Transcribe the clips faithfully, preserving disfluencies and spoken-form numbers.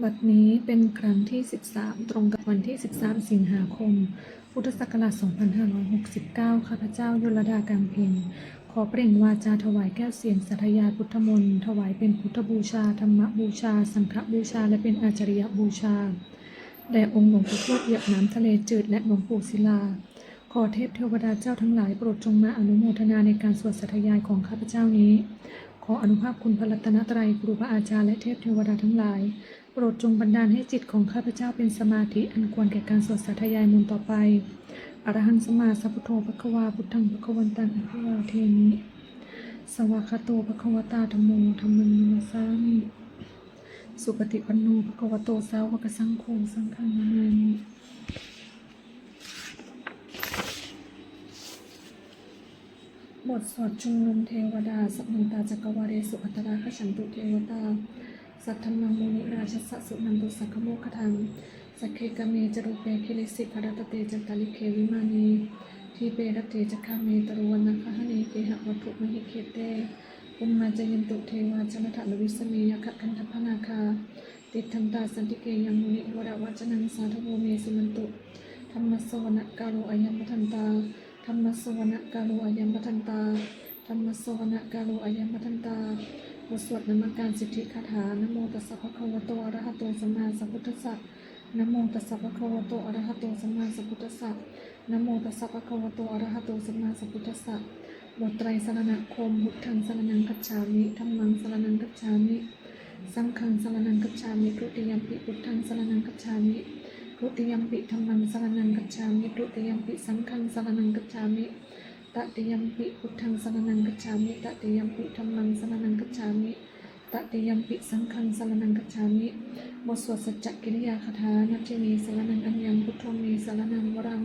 บัดนี้เป็นครั้งที่ สิบสาม ตรงกับวันที่ สิบสาม สิงหาคม พุทธศักราช สองพันห้าร้อยหกสิบเก้า ข้าพเจ้า ยลดา กางเพ็ง ขอเปล่งวาจาถวายแก้วเสียงสาธยายพุทธมนต์ ถวายเป็นพุทธบูชา ธรรมบูชา สังฆบูชา และเป็นอาจาริยบูชา แด่องค์หลวงปู่ทวดเหยียบน้ำทะเลจืด และหลวงปู่ศิลา ขอเทพเทวดาเจ้าทั้งหลายโปรดจงมาอนุโมทนาในการสวดสาธยายของข้าพเจ้านี้ ขออานุภาพคุณพระรัตนตรัย ครูบาอาจารย์ และเทพเทวดาทั้งหลาย โปรดจงบันดาลให้จิตของข้าพเจ้าเป็นสมาธิอันควรแก่การสวดสาธยายมนต์ต่อไป Arahaṃ sammāsambuddho bhagavā, buddhaṃ bhagavantaṃ abhivādemi. Svākkhāto bhagavatā dhammo, dhammaṃ namassāmi. Supaṭipanno bhagavato sāvakasaṅgho, saṅghaṃ namāmi. บทสวดชุมนุมเทวดา Samantā cakkavāḷesu atrāgacchantu devatā, saddhammaṃ munirājassa suṇantu saggamokkhadaṃ. Sagge kāme ca rūpe girisikharataṭe cantalikkhe vimāne, dīpe raṭṭhe ca gāme taruvanagahane gehavatthumhi khette, bhummā cāyantu devā jalathalavisame yakkhagandhabbanāgā, tiṭṭhantā santike yaṃ munivaravacanaṃ sādhavo me suṇantu. Dhammassavanakālo ayam bhadantā. Dhammassavanakālo ayam bhadantā. Dhammassavanakālo ayam bhadantā. บทสวดนมัสการสิทธิคาถา Namo tassa bhagavato arahato sammāsambuddhassa. Namo tassa bhagavato arahato sammāsambuddhassa. Namo tassa bhagavato arahato sammāsambuddhassa. บทไตรสรณคมน์ Buddhaṃ saraṇaṃ gacchāmi. Dhammaṃ saraṇaṃ gacchāmi. Saṅghaṃ saraṇaṃ gacchāmi. Dutiyampi buddhaṃ saraṇaṃ gacchāmi. Dutiyampi dhammaṃ saraṇaṃ gacchāmi. Dutiyampi saṅghaṃ saraṇaṃ gacchāmi. Tatiyampi buddhaṃ saraṇaṃ gacchāmi. Tatiyampi dhammaṃ saraṇaṃ gacchāmi. Tatiyampi saṅghaṃ saraṇaṃ gacchāmi. บทสวดสัจจกิริยาคาถา Natthi me saraṇaṃ aññaṃ, buddho me saraṇaṃ varaṃ,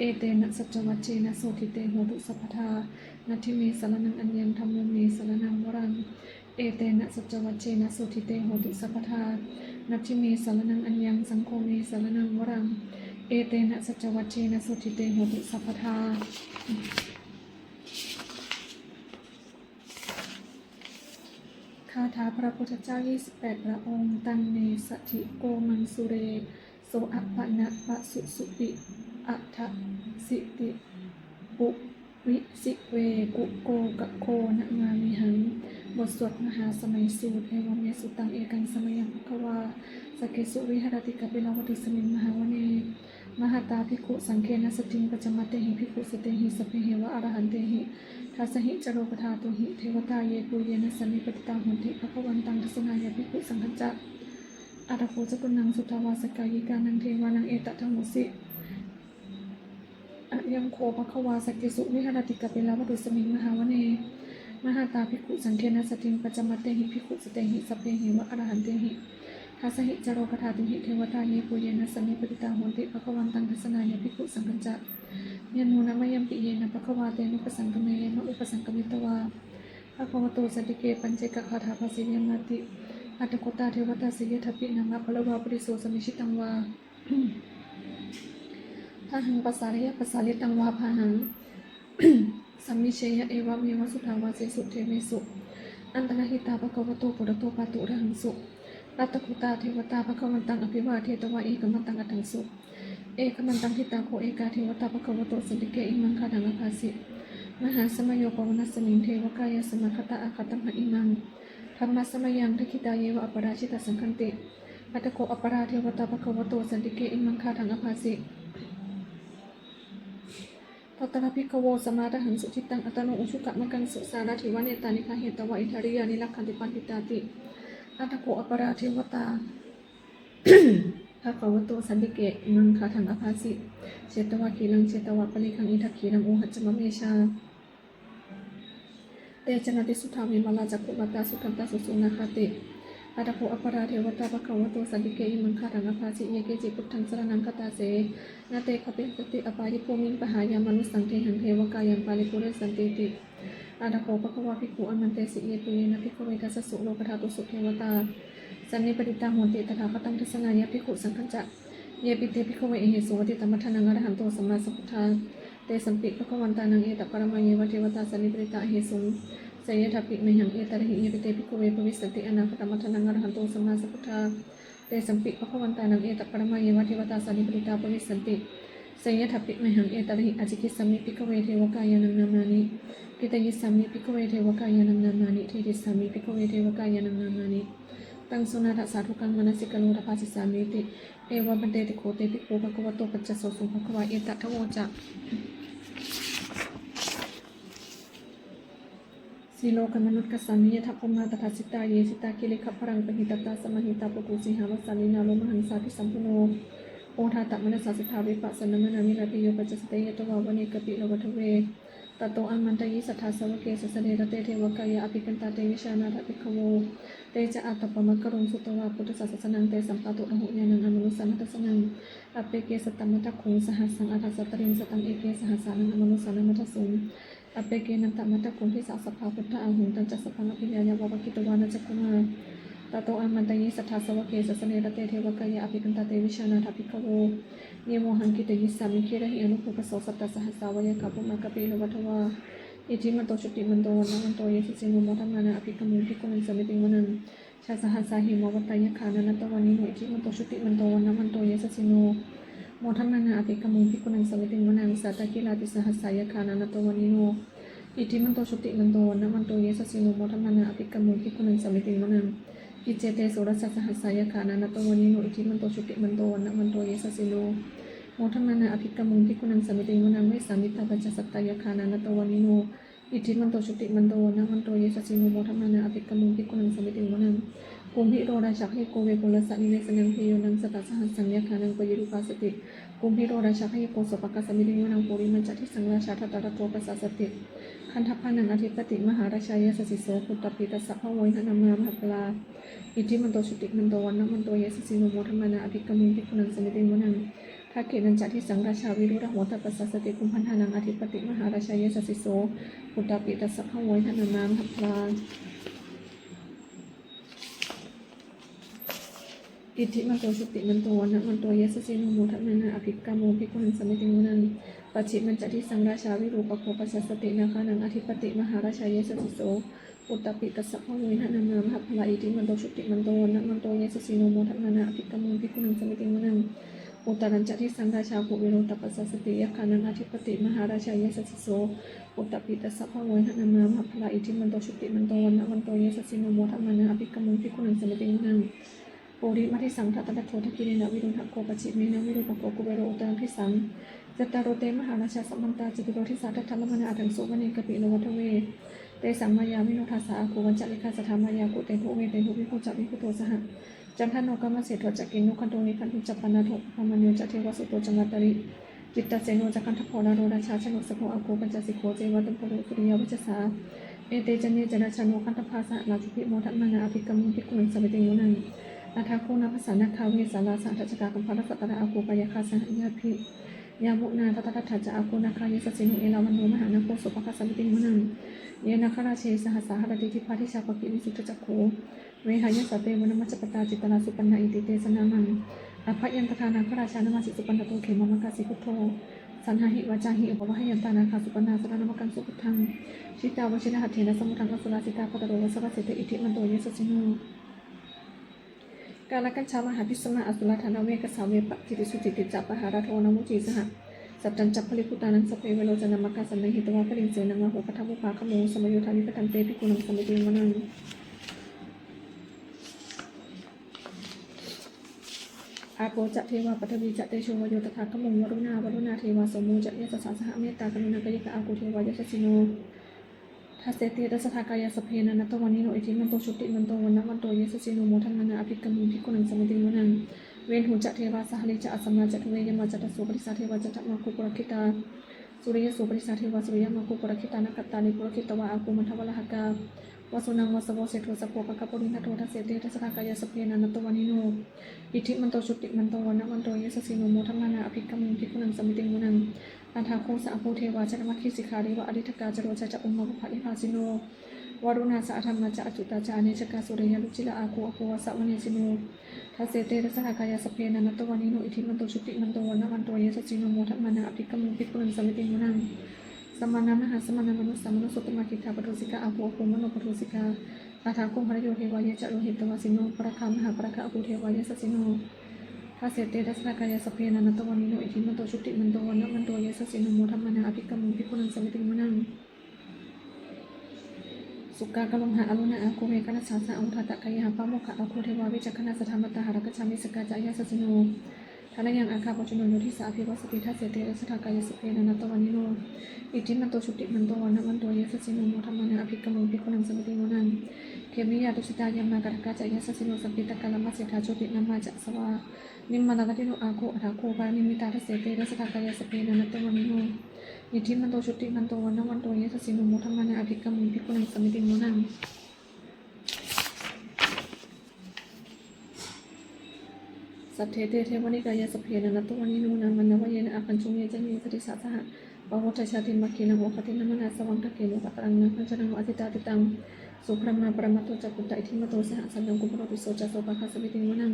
etena saccavajjena sotthi te hotu sabbadā. Natthi me saraṇaṃ aññaṃ, dhammo me saraṇaṃ varaṃ, etena saccavajjena sotthi te hotu sabbadā. Natthi me saraṇaṃ aññaṃ, saṅgho me saraṇaṃ varaṃ, etena saccavajjena sotthi te hotu sabbadā. คาถาพระพุทธเจ้า ยี่สิบแปด พระองค์ Taṃ me sandhī ko maṃ sūle, so appaṇapasūsupi, athasīti puvisi ve, kukkokakho namāmihaṃ. บทสวดมหาสมัยสูตร Evaṃ me sutaṃ. Ekaṃ samayaṃ bhagavā sakkesu viharati kapilavatthusmiṃ mahāvane mahatā bhikkhusaṅghena saddhiṃ pañcamattehi bhikkhusatehi sabbeheva arahantehi. Dasahi ca lokadhātūhi devatā yebhuyyena sannipatitā honti bhagavantaṃ dassanāya bhikkhusaṅghañca. Atha kho catunnaṃ suddhāvāsakāyikānaṃ devānaṃ etadahosi: Ayaṃ kho bhagavā sakkesu viharati kapilavatthusmiṃ mahāvane mahatā bhikkhusaṅghena saddhiṃ pañcamattehi bhikkhusatehi sabbeheva arahantehi. Dasahi ca lokadhātūhi devatā yebhuyyena sannipatitā honti bhagavantaṃ dassanāya bhikkhusaṅghañca. Yannūna mayampi yena bhagavā tenupasaṅkameyyāma, upasaṅkamitvā bhagavato santike paccekagāthā bhāseyyāmāti. Atha kho tā devatā seyyathāpi nāma balavā puriso sammiñjitaṃ vā bāhaṃ pasāreyya, pasāritaṃ vā bāhaṃ sammiñjeyya, evameva suddhāvāsesu devesu antarahitā bhagavato purato pāturahaṃsu. Atha kho tā devatā bhagavantaṃ abhivādetvā ekamantaṃ aṭṭhaṃsu. Ekamantaṃ ṭhitā kho ekā devatā bhagavato santike imaṃ gāthaṃ abhāsi: Mahāsamayo pavanasmiṃ, devakāyā samāgatā, āgatamha imaṃ dhammasamayaṃ, dakkhitāyeva aparājitasaṅghanti. Atha kho aparā devatā bhagavato santike imaṃ gāthaṃ abhāsi: Tatra bhikkhavo samādahaṃsu, cittaṃ attano ujukamakaṃsu, sārathīva nettāni gahetvā, indriyāni rakkhanti paṇḍitāti. Atha kho aparā devatā bhagavato santike imaṃ gāthaṃ abhāsi: Chetvā khīlaṃ chetvā palighaṃ, indakhīlaṃ ūhacca manejā, te caranti suddhā vimalā, cakkhumatā sudantā susunāgāti. Atha kho aparā devatā bhagavato santike imaṃ gāthaṃ abhāsi: Ye keci buddhaṃ saraṇaṃ gatāse, na te gamiṃsanti apāyabhūmiṃ, pahāya mānusaṃ dehaṃ, devakāyaṃ paripūressantīti. Atha kho bhagavā bhikkhū āmantesi: Yebhuyyena bhikkhave dasasu lokadhātūsu devatā sannipatitā honti tathāgataṃ dassanāya bhikkhusaṅghañca. Yepi te bhikkhave ahesuṃ atītamaddhānaṃ arahanto sammāsambuddhā, tesampi bhagavantānaṃ etaparamāyeva devatā sannipatitā ahesuṃ, seyyathāpi mayhaṃ etarahi. Yepi te bhikkhave bhavissanti anāgatamaddhānaṃ arahanto sammāsambuddhā, Tesampi bhagavantānaṃ etaparamāyeva devatā sannipatitā bhavissanti. Seyyathāpi mayhaṃ etarahi ācikkhissāmi bhikkhave devakāyānaṃ nāmāni. Kittayissāmi bhikkhave devakāyānaṃ nāmāni. Desissāmi bhikkhave devakāyānaṃ nāmāni. Taṃ suṇātha sādhukaṃ manasikarotha bhāsissāmīti. Evaṃ bhanteti kho te bhikkhū bhagavato paccassosuṃ. Bhagavā etadavoca: Silokamanukassāmi, yattha bhummā tadassitā; ye sitā girigabbharaṃ, pahitattā samāhitā. Puthū sīhāva sallīnā, lomahaṃsābhisambhuno; odātamanasā suddhā, vippasannamanāvilā. Bhiyyo pañcasate ñatvā, vane kāpilavatthave; tato āmantayi satthā, sāvake sāsane rate. Devakāyā abhikkantā, te vijānātha bhikkhavo. Te ca ātappamakaruṃ, sutvā buddhassa sāsanaṃ; tesampāturahu ñāṇaṃ, amanussāna dassanaṃ. Appeke satamaddakkhuṃ, sahassaṃ atha sattariṃ; sataṃ eke sahassānaṃ, amanussānamaddasuṃ. Appekenantamaddakkhuṃ, disā sabbā phuṭā ahuṃ; tañca sabbaṃ abhiññāya, vavakkhitvāna cakkhumā. Tato āmantayi satthā, sāvake sāsane rate. Devakāyā abhikkantā, te vijānātha bhikkhavo. Ye vohaṃ kittayissāmi, girāhi anupubbaso. Sattasahassā va yakkhā, bhummā kāpilavatthavā; iddhimanto jutimanto, vaṇṇavanto yasassino; modamānā abhikkāmuṃ, bhikkhūnaṃ samitiṃ vanaṃ. Chasahassā hemavatā, yakkhā nānattavaṇṇino; iddhimanto jutimanto, vaṇṇavanto yasassino; modamānā abhikkāmuṃ, bhikkhūnaṃ samitiṃ vanaṃ. Sātāgirā tisahassā, yakkhā nānattavaṇṇino; iddhimanto jutimanto, vaṇṇavanto yasassino; modamānā abhikkāmuṃ, bhikkhūnaṃ samitiṃ vanaṃ. Iccete soḷasasahassā, yakkhā nānattavaṇṇino; iddhimanto jutimanto, vaṇṇavanto yasassino; modamānā abhikkāmuṃ, bhikkhūnaṃ samitiṃ vanaṃ. Vessāmittā pañcasatā, yakkhā nānattavaṇṇino; iddhimanto jutimanto, vaṇṇavanto yasassino; modamānā abhikkāmuṃ, bhikkhūnaṃ samitiṃ vanaṃ. Kumbhīro rājagahiko, vepullassa nivesanaṃ; bhiyyo naṃ satasahassaṃ, yakkhānaṃ payirupāsati; kumbhīro rājagahiko, sopāga samitiṃ vanaṃ. Purimañca disaṃ rājā, dhataraṭṭho pasāsati; gandhabbānaṃ ādhipati, mahārājā yasassi so. Puttāpi tassa bahavo, indanāmā mahabbalā; iddhimanto jutimanto, vaṇṇavanto yasassino; modamānā abhikkāmuṃ, bhikkhūnaṃ samitiṃ vanaṃ. Dakkhiṇañca disaṃ rājā, virūḷho tappasāsati; kumbhaṇḍānaṃ ādhipati, mahārājā yasassi so. Puttāpi tassa bahavo, indanāmā mahabbalā; iddhimanto jutimanto, vaṇṇavanto yasassino; modamānā abhikkāmuṃ, bhikkhūnaṃ samitiṃ vanaṃ. Pacchimañca disaṃ rājā, virūpakkho pasāsati; nāgānaṃ ādhipati, mahārājā yasassi so. Puttāpi tassa bahavo, indanāmā mahabbalā; iddhimanto jutimanto, vaṇṇavanto yasassino; modamānā abhikkāmuṃ, bhikkhūnaṃ samitiṃ vanaṃ. Uttarañca disaṃ rājā, kuvero tappasāsati; yakkhānaṃ ādhipati, mahārājā yasassi so. Puttāpi tassa bahavo, indanāmā mahabbalā; iddhimanto jutimanto, vaṇṇavanto yasassino; modamānā abhikkāmuṃ, bhikkhūnaṃ samitiṃ vanaṃ. Purimaṃ disaṃ dhataraṭṭho, dakkhiṇena virūḷhako; pacchimena virūpakkho, kuvero uttaraṃ disaṃ. Cattāro te mahārājā, samantā caturo disā; daddallamānā aṭṭhaṃsu, vane kāpilavatthave. Tesaṃ māyāvino dāsā, āgū vañcanikā saṭhā; māyā kuṭeṇḍu veṭeṇḍu, viṭū ca viṭuṭo saha. Candano kāmaseṭṭho ca, kinnughaṇḍu nighaṇḍu ca; panādo opamañño ca, devasūto ca mātali. Cittaseno ca gandhabbo, naḷo rājā janosabho; āgū pañcasikho ceva, tumbaḷo suriyavacchasā. Ete caññe ca rājāno, gandhabbā saha rājubhi; modamānā abhikkāmuṃ, bhikkhūnaṃ samitiṃ vanaṃ. Athāgū nābhasā nāgā, vesālā saha tacchakā; kambalassatarā āgū, pāyāgā saha ñātibhi. Yāmunā dhataraṭṭhā ca, āgū nāgā yasassino; erāvaṇo mahānāgo, sopāga samitiṃ vanaṃ. Ye nāgarāje sahasā haranti, dibbā dijā pakkhi visuddhacakkhū. Vehāyasā te vanamajjhapattā, citrā supaṇṇā iti tesa nāmaṃ. Abhayantadā nāgarājānamāsi, supaṇṇato khemamakāsi buddho. Saṇhāhi vācāhi upavhayantā, nāgā supaṇṇā saraṇamakaṃsu buddhaṃ. Jitā vajirahatthena, samuddaṃ asurā sitā; bhātaro vāsavassete, iddhimanto yasassino. Kālakañjā mahābhismā, asurā dānaveghasā; vepacitti sucitti ca, pahārādo namucī saha. Satañca baliputtānaṃ, sabbe verocanāmakā; sannayhitvā baliṃ senaṃ, rāhubhaddamupāgamuṃ. Samayodāni bhaddante, bhikkhūnaṃ samitiṃ vanaṃ. Āpo ca devā paṭhavī ca, tejo vāyo tadāgamuṃ; varuṇā vāruṇā devā, somo ca yasasā saha. Mettākaruṇākāyikā, āgū devā yasassino. Dasete dasadhā kāyā, sabbe nānattavaṇṇino; iddhimanto jutimanto, vaṇṇavanto yasassino; modamānā abhikkāmuṃ, bhikkhūnaṃ samitiṃ vanaṃ. Veṇhū ca devā sahalī ca, asamā ca duve yamā; candassūpanisā devā, candamāgū purakkhitā. Suriyassūpanisā devā, suriyamāgū purakkhitā; nakkhattāni purakkhitvā, āgū mandavalāhakā. Vasūnaṃ vāsavo seṭṭho, sakkopāga purindado. Dasete dasadhā kāyā, sabbe nānattavaṇṇino; iddhimanto jutimanto, vaṇṇavanto yasassino; modamānā abhikkāmuṃ, bhikkhūnaṃ samitiṃ vanaṃ. Athāgū sahabhū devā, jalamaggisikhāriva; ariṭṭhakā ca rojā ca, ummāpupphanibhāsino. Varuṇā sahadhammā ca, accutā ca anejakā; sūleyyarucirā āgū, āgū vāsavanesino. Dasete dasadhā kāyā, sabbe nānattavaṇṇino; iddhimanto jutimanto, vaṇṇavanto yasassino; modamānā abhikkāmuṃ, bhikkhūnaṃ samitiṃ vanaṃ. Samānā mahāsamānā, mānusā mānusuttamā; khiḍḍāpadūsikā āgū, āgū manopadūsikā. Athāguṃ harayo devā ye ca lohitavāsino, pāragā mahāpāragā āguṃ devā yasassino. Dasete dasadhā kāyā sabbe nānattavaṇṇino, iddhimanto jutimanto vaṇṇavanto yasassino, modamānā abhikkāmuṃ bhikkhūnaṃ samitiṃ vanaṃ. Sukkā karumhā aruṇā āguṃ, veghanasā saha odātagayhā, pāmokkhā āguṃ devā vicakkhaṇā, sadāmattā hāragajā missakā ca yasassino. Thanayaṃ āga pajjunno yo disā abhivassati. Dasete dasadhā kāyā sabbe nānattavaṇṇino, iddhimanto jutimanto vaṇṇavanto yasassino, modamānā abhikkāmuṃ bhikkhūnaṃ samitiṃ vanaṃ. Khemiyā tusitā yāmā kaṭṭhakā ca yasassino, sakketā kālamaseṭṭhā jotināmā ca āsavā, nimmānaratino āguṃ athāguṃ paranimmitā. Dasete dasadhā kāyā sabbe nānattavaṇṇino, iddhimanto jutimanto vaṇṇavanto yasassino, modamānā abhikkāmuṃ bhikkhūnaṃ samitiṃ vanaṃ. Saṭṭhete devanikāyā sabbe nānattavaṇṇino, nāmanvayena āgañchuṃ ye caññe sadisā saha. Pavutthajātimakkhilaṃ oghatiṇṇamanāsavaṃ, dakkhemoghataraṃ nāgaṃ candaṃva asitātitaṃ. Subrahmā paramatto ca puttā iddhimato saha, sanaṅkumāro tisso ca sopāga samitiṃ vanaṃ.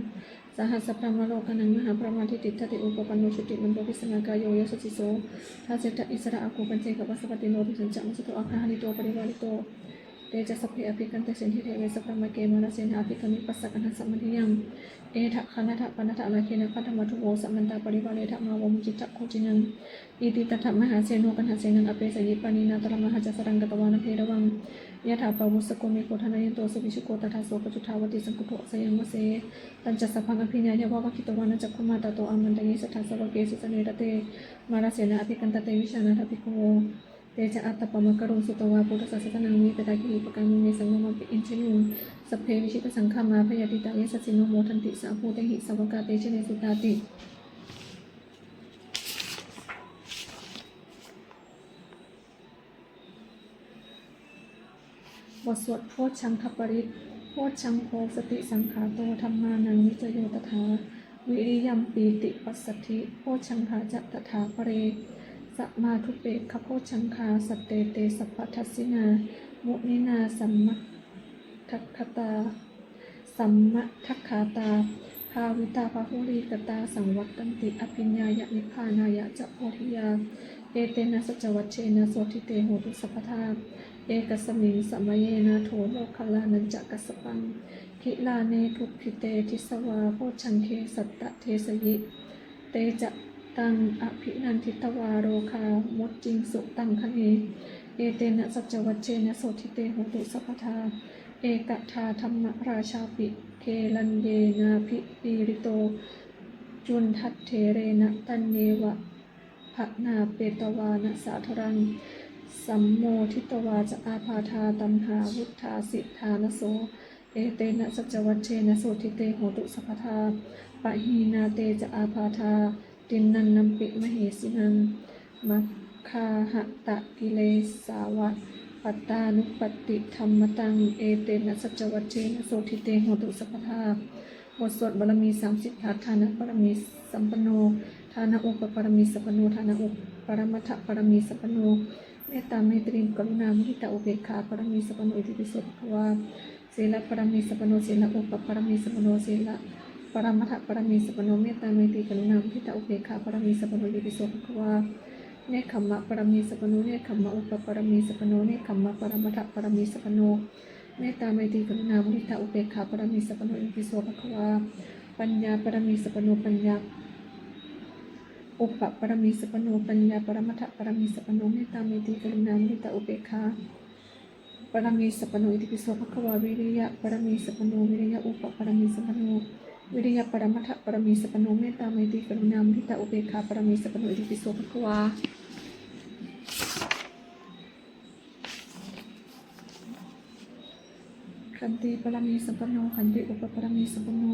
Sahassabrahmalokānaṃ mahābrahmābhitiṭṭhati, upapanno jutimanto bhismākāyo yasassi so. Dasettha issarā āguṃ paccekavasavattino, tiṭṭhañca majjhato āga hārito parivārito. Te ca sabbe abhikkante sinde deve sabrahmake, mārasenā abhikkāmi passa kaṇhassa mandiyaṃ. Etha gaṇhatha bandhatha rāgena bandhamatthu vo, samantā parivāretha mā vo muñcittha koci naṃ. Iti tattha mahāseno kaṇhasenaṃ apesayi, pāṇinā talamāhacca saraṃ katvāna bheravaṃ. Yathā pāvussako megho thanayanto savijjuko, tadā so paccudāvatti saṅkuddho asayaṃvase. Tañca sabbaṃ abhiññāya vavakkhitvāna cakkhumā, tato āmantayi satthā sāvake sāsane rate. Mārasenā abhikkantā te vijānātha bhikkhavo. Te ca ātappamakaruṃ sutvā buddhassa sāsanaṃ, vītarāgehi pakkāmuṃ nesaṃ lomampi iñjayuṃ. Sabbe vijitasaṅgāmā bhayātītā yasassino, modanti saha bhūtehi sāvakā te janesutāti. บทสวดโพชฌังคปริตร Bojjhaṅgo satisaṅkhāto dhammānaṃ vicayo tathā, viriyampīti passaddhi bojjhaṅgā ca tathāpare, samādhupekkhabojjhaṅgā sattete sabbadassinā, muninā sammadakkhātā sammadakkhātā bhāvitā bahulīkatā, saṃvattanti abhiññāya nibbānāya ca bodhiyā. Etena saccavajjena sotthi te hotu sabbadā. Ekasmiṃ samaye nātho moggallānañca kassapaṃ, gilāne dukkhite disvā bojjhaṅge satta desayi. Te ca taṃ abhinanditvā rogā mucciṃsu taṅkhaṇe. Etena saccavajjena sotthi te hotu sabbadā. Ekadā dhammarājāpi gelaññenābhipīḷito, cundattherena taññeva bhaṇāpetvāna sādaraṃ, sammoditvā ca ābādhā tamhā vuṭṭhāsi ṭhānaso. Etena saccavajjena sotthi te hotu sabbadā. Pahīnā te ca ābādhā tiṇṇannampi mahesinaṃ, maggāhatakilesāva pattānuppattidhammataṃ. Etena saccavajjena sotthi te hotu sabbadā. บทสวดบารมีสามสิบทัศน์ Dāna pāramī sampanno, dāna upaparamī sampanno, dāna up- paramatthapāramī sampanno, mettā maitrī karuṇā muditā upekkhā pāramī sampanno, itipi so bhagavā. Sīla pāramī sampanno, sīla upaparamī sampanno, sīla paramatthapāramī sampanno, mettā maitrī karuṇā muditā upekkhā pāramī sampanno, itipi so bhagavā. Nekkhamma pāramī sampanno, nekkhamma upaparamī sampanno, nekkhamma paramatthapāramī sampanno, mettā maitrī karuṇā muditā upekkhā pāramī sampanno, itipi so bhagavā. Paññā pāramī sampanno, paññā upaparamī sampanno, paññā paramatthapāramī sampanno, mettā maitrī karuṇā muditā upekkhā pāramī sampanno, itipi so bhagavā. Viriya pāramī sampanno, viriya upaparamī sampanno, viriya paramatthapāramī sampanno, mettā maitrī karuṇā muditā upekkhā pāramī sampanno, itipi so bhagavā. Khanti pāramī sampanno, khanti upaparamī sampanno,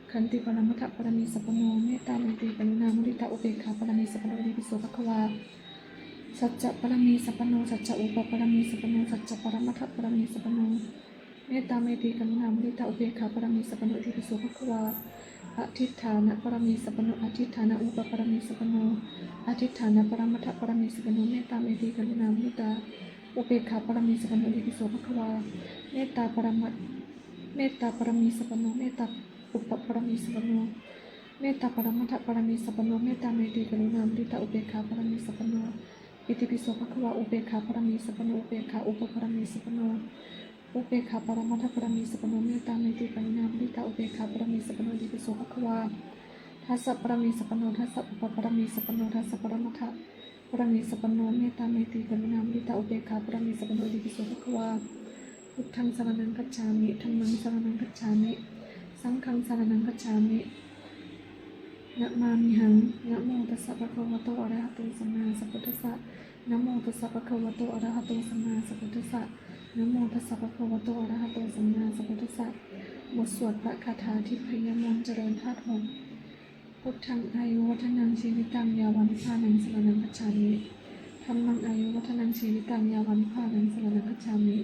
khanti paramatthapāramī sampanno, mettā maitrī karuṇā muditā upekkhā pāramī sampanno, itipi so bhagavā. Sacca pāramī sampanno, sacca upaparamī sampanno, sacca paramatthapāramī sampanno, mettā maitrī karuṇā muditā upekkhā pāramī sampanno, itipi so bhagavā. Adhiṭṭhāna pāramī sampanno, adhiṭṭhāna upaparamī sampanno, adhiṭṭhāna paramatthapāramī sampanno, mettā maitrī karuṇā muditā upekkhā pāramī sampanno, itipi so bhagavā. Mettā pārama- mettā pāramī sampanno, mettā upaparamī sampanno, mettā paramatthapāramī sampanno, mettā maitrī karuṇā muditā upekkhā pāramī sampanno, itipi so bhagavā. Upekkhā pāramī sampanno, upekkhā upaparamī sampanno, Upekkhāparamatthapāramī sampanno, mettā metti karuṇā muditā upekkhāparamatthapāramī sampanno, itipi so bhagavā. Dasapāramī sampanno, dasapupapāramī sampanno, dasaparamatthapāramī sampanno, mettā metti karuṇā muditā upekkhāpāramī sampanno, itipi so bhagavā. Buddhaṃ saraṇaṃ gacchāmi. Dhammaṃ saraṇaṃ gacchāmi. Saṅghaṃ saraṇaṃ gacchāmi. Namāmihaṃ. Namo tassa bhagavato arahato sammāsambuddhassa. Namo tassa bhagavato arahato sammāsambuddhassa. Namo tassa bhagavato arahato sammāsambuddhassa. บทสวดพระคาถาทิพยมนต์เจริญธาตุหก Buddhaṃ āyuvaḍḍhanaṃ jīvitaṃ yāva nibbānaṃ saraṇaṃ gacchāmi. Dhammaṃ āyuvaḍḍhanaṃ jīvitaṃ yāva nibbānaṃ saraṇaṃ gacchāmi.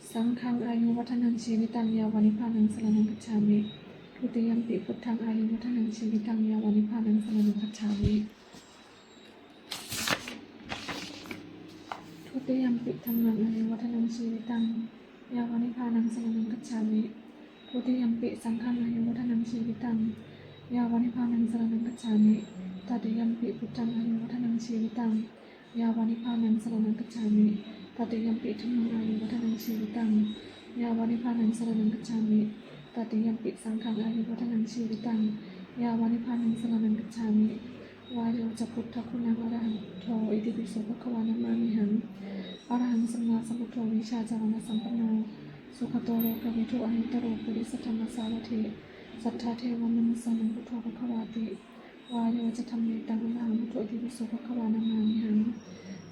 Saṅghaṃ āyuvaḍḍhanaṃ jīvitaṃ yāva nibbānaṃ saraṇaṃ gacchāmi. Dutiyampi buddhaṃ āyuvaḍḍhanaṃ jīvitaṃ yāva nibbānaṃ saraṇaṃ gacchāmi. Dutiyampi dhammaṃ āyuvaḍḍhanaṃ jīvitaṃ yāva nibbānaṃ saraṇaṃ gacchāmi. Dutiyampi saṅghaṃ āyuvaḍḍhanaṃ jīvitaṃ yāva nibbānaṃ saraṇaṃ gacchāmi. Tatiyampi buddhaṃ āyuvaḍḍhanaṃ jīvitaṃ yāva nibbānaṃ saraṇaṃ gacchāmi. Tatiyampi dhammaṃ āyuvaḍḍhanaṃ jīvitaṃ yāva nibbānaṃ saraṇaṃ gacchāmi. Tatiyampi saṅghaṃ āyuvaḍḍhanaṃ jīvitaṃ yāva nibbānaṃ saraṇaṃ gacchāmi. Vāyo ca buddhaguṇaṃ arahanto, itipi so bhagavā namāmihaṃ. Arahaṃ sammāsambuddho vijjācaraṇasampanno sugato lokavidū anuttaro purisadammasārathi satthā devamanussānaṃ buddho bhagavāti. Vāyo ca dhammetaṃ arahaṃ buddho, itipi so bhagavā namāmihaṃ.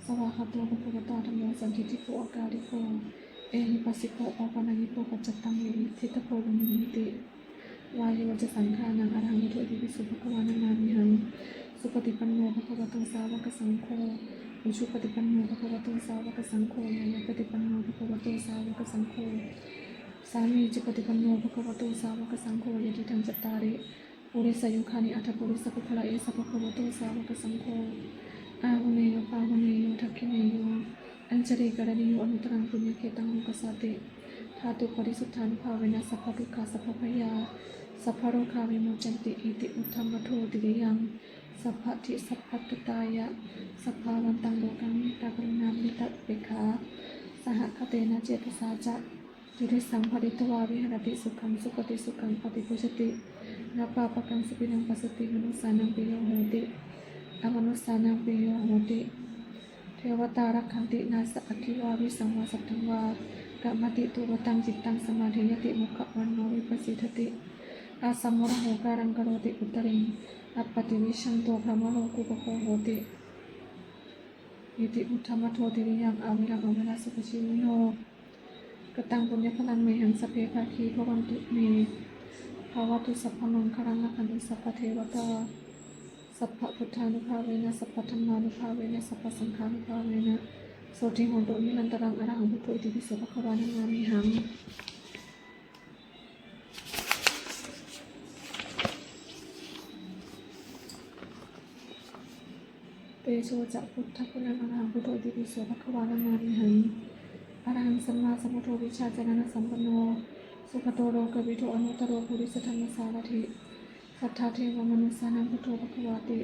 Svākkhāto bhagavatā dhammo sandiṭṭhiko akāliko ehipassiko opanayiko paccattaṃ veditabbo viññūhīti. Vāyo ca saṅghānaṃ arahaṃ buddho, itipi so bhagavā namāmihaṃ. Supaṭipanno bhagavato sāvakasaṅgho, ujupaṭipanno bhagavato sāvakasaṅgho, ñāyapaṭipanno bhagavato sāvakasaṅgho, sāmīcipaṭipanno bhagavato sāvakasaṅgho, yadidaṃ cattāri purisayugāni aṭṭha purisapuggalā, esa bhagavato sāvakasaṅgho, āhuneyyo pāhuneyyo dakkhiṇeyyo añjalikaraṇīyo anuttaraṃ puññakkhettaṃ lokassāti. Dhātuparisuddhānubhāvena sabbadukkhā sabbabhayā sabbarogā vimuccanti. Iti uddhamadho tiriyaṃ sabbadhi sabbattatāya sabbāvantaṃ lokaṃ mettākaruṇāmuditāupekkhā sahagatena cetasā catuddisaṃ pharitvā viharati. Sukhaṃ supati, sukhaṃ paṭibujjhati, na pāpakaṃ supinaṃ passati, manussānaṃ piyo hoti, amanussānaṃ piyo hoti, devatā rakkhanti, nāssa aggi vā visaṃ vā satthaṃ vā kamati, tuvaṭaṃ cittaṃ samādhiyati, mukhavaṇṇo vippasīdati, asamūḷho kālaṃ karoti, uttariṃ appaṭivijjhanto brahmalokūpago hoti. Iti uddhamadho tiriyaṃ averaṃ averā sukhajīvino. Kataṃ puññaphalaṃ mayhaṃ sabbe bhāgī bhavantu me. Bhavatu sabbamaṅgalaṃ, rakkhantu sabbadevatā, sabbabuddhānubhāvena sabbadhammānubhāvena sabbasaṅghānubhāvena sotthī hontu nirantaraṃ. Arahaṃ buddho, itipi so bhagavā namāmihaṃ. Tejo ca buddhaguṇaṃ arahaṃ buddho, itipi so bhagavā namāmihaṃ. Arahaṃ sammāsambuddho vijjācaraṇasampanno sugato lokavidū anuttaro purisadammasārathi satthā devamanussānaṃ buddho bhagavāti.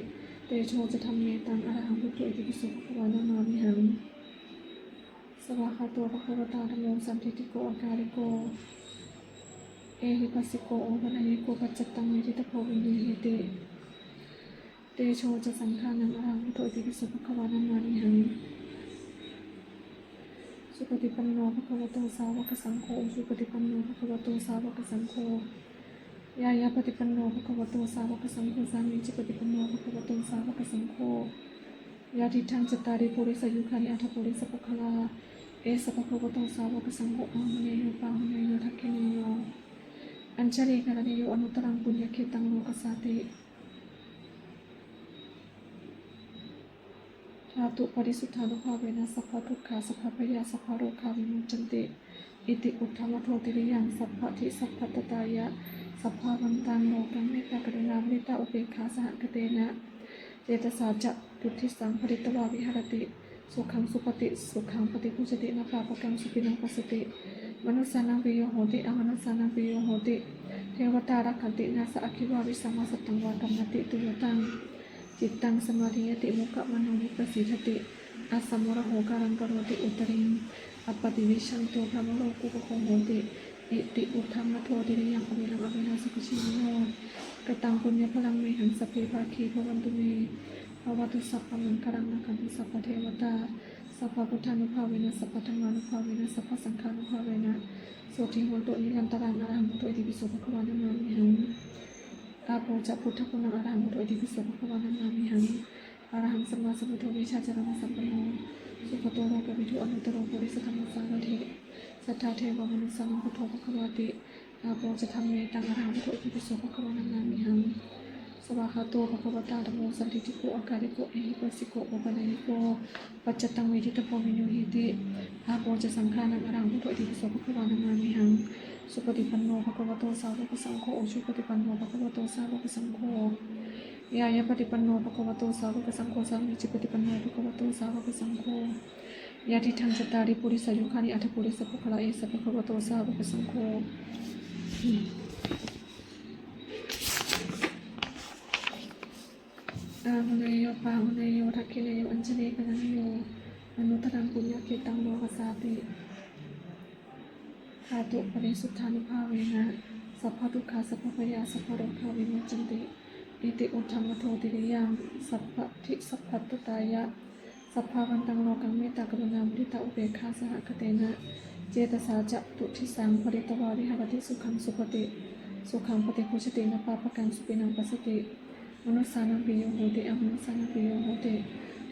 Tejo ca dhammetaṃ arahaṃ buddho, itipi so bhagavā namāmihaṃ. Svākkhāto bhagavatā dhammo sandiṭṭhiko akāliko ehipassiko opanayiko paccattaṃ veditabbo viññūhīti. Tejo ca saṅghānaṃ arahaṃ buddho, itipi so bhagavā namāmihaṃ. Supaṭipanno bhagavato sāvakasaṅgho, ujupaṭipanno bhagavato sāvakasaṅgho, ñāyapaṭipanno bhagavato sāvakasaṅgho, sāmīcipaṭipanno bhagavato sāvakasaṅgho, yadidaṃ cattāri purisayugāni aṭṭha purisapuggalā, esa bhagavato sāvakasaṅgho, āhuneyyo pāhuneyyo dakkhiṇeyyo añjalikaraṇīyo anuttaraṃ puññakkhettaṃ lokassāti. Dhātuparisuddhānubhāvena sabbadukkhā sabbabhayā sabbarogā vimuccanti. Iti uddhamadho tiriyaṃ sabbadhi sabbattatāya sabbāvantaṃ lokaṃ mettākaruṇāmuditāupekkhāsahagatena cetasā catuddisaṃ pharitvā viharati. Sukhaṃ supati, sukhaṃ paṭibujjhati, na pāpakaṃ supinaṃ passati, manussānaṃ piyo hoti, amanussānaṃ piyo hoti, devatā rakkhanti, nāssa aggi vā visaṃ vā satthaṃ vā kamati, tuvaṭaṃ cittaṃ samādhiyati, mukhavaṇṇo vippasīdati, Asamūḷho kālaṃ karoti uttariṃ appaṭivijjhanto brahmalokūpago hoti. Iti uddhamadho tiriyaṃ averaṃ averā sukhajīvino. Kataṃ puññaphalaṃ mayhaṃ sabbe bhāgī bhavantu me. Bhavatu sabbamaṅgalaṃ rakkhantu sabbadevatā. Sabbabuddhānubhāvena sabbadhammānubhāvena sabbasaṅghānubhāvena sotthī hontu nirantaraṃ. Arahaṃ buddho itipi so bhagavā namāmihaṃ. Āpo ca buddhaguṇaṃ arahaṃ buddho itipi so bhagavā namāmihaṃ. Arahaṃ sammāsambuddho vijjācaraṇasampanno sugato lokavidū anuttaro purisadammasārathi satthā devamanussānaṃ buddho bhagavāti. Āpo ca dhammetaṃ arahaṃ buddho itipi so bhagavā namāmihaṃ. Svākkhāto bhagavatā dhammo sandiṭṭhiko akāliko ehipassiko opanayiko paccattaṃ veditabbo viññūhīti. Āpo ca saṅghānaṃ arahaṃ buddho itipi so bhagavā namāmihaṃ. Supaṭipanno bhagavato sāvakasaṅgho, ujupaṭipanno bhagavato sāvakasaṅgho, ñāyapaṭipanno bhagavato sāvakasaṅgho, sāmīcipaṭipanno bhagavato sāvakasaṅgho, yadidaṃ cattāri purisayugāni aṭṭha purisapuggalā, esa bhagavato sāvakasaṅgho, āhuneyyo pāhuneyyo dakkhiṇeyyo añjalikaraṇīyo anuttaraṃ puññakkhettaṃ lokassāti. Dhātuparisuddhānubhāvena sabbadukkhā sabbabhayā sabbarogā vimuccanti. Iti uddhamadho tiriyaṃ sabbadhi sabbattatāya sabbāvantaṃ lokaṃ mettākaruṇāmuditāupekkhāsahagatena cetasā catuddisaṃ pharitvā viharati. Sukhaṃ supati, sukhaṃ paṭibujjhati, na pāpakaṃ supinaṃ passati, manussānaṃ piyo hoti, amanussānaṃ piyo hoti,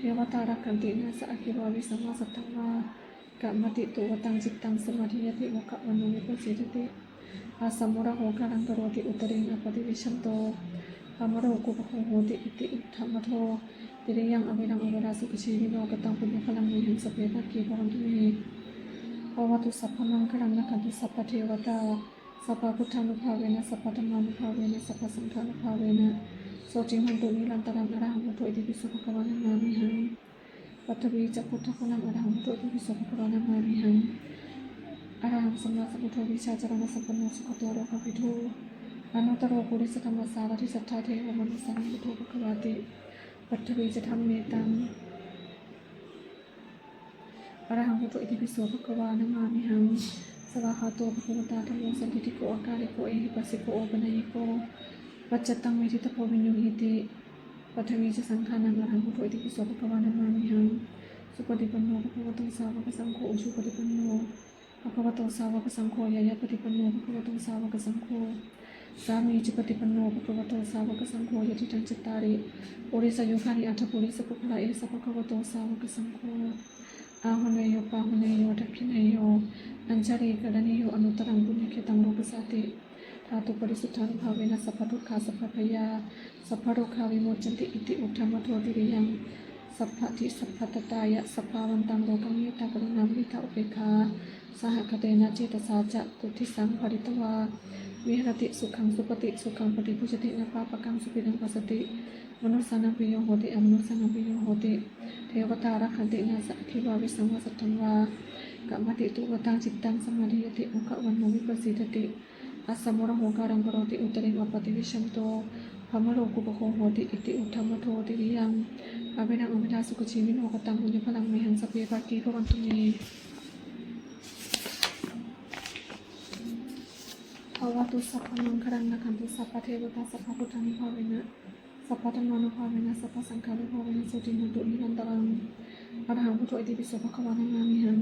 devatā rakkhanti, nāssa aggi vā visaṃ vā satthaṃ vā kamati, tuvaṭaṃ cittaṃ samādhiyati, mukhavaṇṇo vippasīdati, asamūḷho kālaṃ karoti uttariṃ appaṭivijjhanto brahmalokūpago hoti. Iti uddhamadho tiriyaṃ averaṃ averā sukhajīvino. Kataṃ puññaphalaṃ mayhaṃ sabbe bhāgī bhavantu me. Bhavatu sabbamaṅgalaṃ rakkhantu sabbadevatā. Sabbabuddhānubhāvena sabbadhammānubhāvena sabbasaṅghānubhāvena sotthī hontu nirantaraṃ. Arahaṃ buddho itipi so bhagavā namāmihaṃ. Pathavī ca buddhaguṇaṃ arahaṃ buddho itipi so bhagavā namāmihaṃ. Arahaṃ sammāsambuddho vijjācaraṇasampanno sugato lokavidū anuttaro purisadammasārathi satthā devamanussānaṃ buddho bhagavāti. Pathavī ca dhammetaṃ arahaṃ buddho itipi so bhagavā namāmihaṃ. Svākkhāto bhagavatā dhammo sandiṭṭhiko akāliko ehipassiko opanayiko paccattaṃ veditabbo viññūhīti. Pathavī ca saṅghānaṃ arahaṃ buddho itipi so bhagavā namāmihaṃ. Supaṭipanno bhagavato sāvakasaṅgho, ujupaṭipanno bhagavato sāvakasaṅgho, ñāyapaṭipanno bhagavato sāvakasaṅgho, sāmīcipaṭipanno bhagavato sāvakasaṅgho, yadidaṃ cattāri purisayugāni aṭṭha purisapuggalā, esa bhagavato sāvakasaṅgho, āhuneyyo pāhuneyyo dakkhiṇeyyo añjalikaraṇīyo anuttaraṃ puññakkhettaṃ lokassāti. Dhātuparisuddhānubhāvena sabbadukkhā sabbabhayā sabbarogā vimuccanti. Iti uddhamadho tiriyaṃ sabbadhi sabbattatāya sabbāvantaṃ lokaṃ mettākaruṇāmuditāupekkhāsahagatena cetasā catuddisaṃ pharitvā viharati. Sukhaṃ supati, sukhaṃ paṭibujjhati, na pāpakaṃ supinaṃ passati, manussānaṃ piyo hoti, amanussānaṃ piyo hoti, devatā rakkhanti, nāssa aggi vā visaṃ vā satthaṃ vā kamati, tuvaṭaṃ cittaṃ samādhiyati, mukhavaṇṇo vippasīdati, asamūḷho kālaṃ karoti uttariṃ appaṭivijjhanto brahmalokūpago hoti. Iti uddhamadho tiriyaṃ averaṃ averā sukhajīvino. Kataṃ puññaphalaṃ mayhaṃ sabbe bhāgī bhavantu me. Bhavatu sabbamaṅgalaṃ rakkhantu sabbadevatā sabbabuddhānubhāvena sabbadhammānubhāvena sabbasaṅghānubhāvena sotthī hontu nirantaraṃ. Arahaṃ buddho itipi so bhagavā namāmihaṃ.